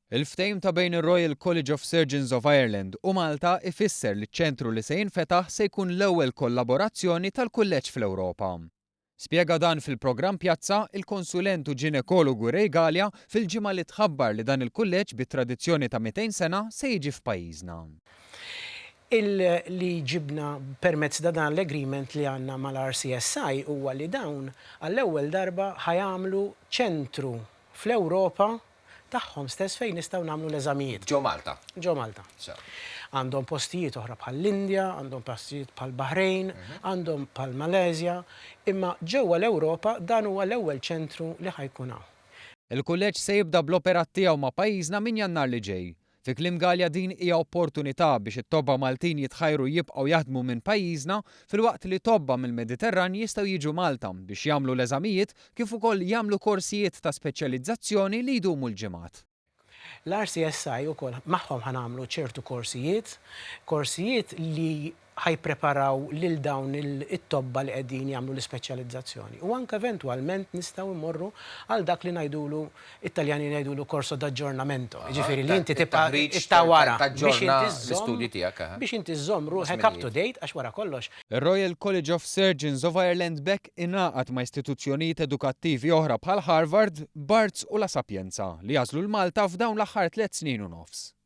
Il-ftehim ta' bejn ir-Royal College of Surgeons of Ireland u Malta ifisser li ċ-ċentru li se jinfetaħ se jkun l-ewwel kollaborazzjoni tal-kulleġġ fl-Ewropa. Spjega dan fil-programm Pjazza il-konsulent u ġinekologu Ray Galea fil-ġimgħa li tħabbar li dan il-kulleġġ bi tradizzjoni ta' 200 sena se jiġi f'pajjiżna. Il li ġibna permezz ta' dan l-agreement li għandna mal-RCSI huwa li dawn għall-ewwel darba ħa jagħmlu ċentru fl-Ewropa tagħhom stess fejn nistgħu nagħmlu l-eżamijiet. Ġo Malta? Ġo Malta. Għandhom postijiet oħra bħall-Indja, għandhom postijiet bħal Bahrain, għandhom bħal Malaysia, imma ġewwa l-Ewropa dan huwa l-ewwel ċentru li ħa jkun hawn. Il-kulleġġ se jibda bl-operat tiegħu ma' pajjiżna minn Jannar li ġej. Fi kliem Galea din hija opportunità biex it-tobba Maltin jitħajru jibqgħu jaħdmu minn pajjiżna filwaqt li tobba mill-Mediterran jistgħu jiġu Malta biex jagħmlu l-eżamijiet kif ukoll jagħmlu korsijiet ta' speċjalizzazzjoni li jdumu l-ġimgħat. L-RCSI ukoll magħhom ħa nagħmlu ċertu korsijiet, korsijiet li ħa jippreparaw lil dawn it-tobba li qegħdin jagħmlu l-ispeċjalizzazzjoni. U anke eventwalment nistgħu mmorru għal dak li ngħidulu, it-Taljani jgħidulu corso d'aggiornamento, jiġifieri li inti tibqa' ta' wara biex inti żżomm biex inti żżomm ruħek up to date għax wara kollox. Ir-Royal College of Surgeons of Ireland b'hekk ingħaqad ma' istituzzjonijiet edukattivi oħra bħal Harvard, Barts u La Sapienza li għażlu 'l Malta f'dawn l-aħħar tlett snin u nofs.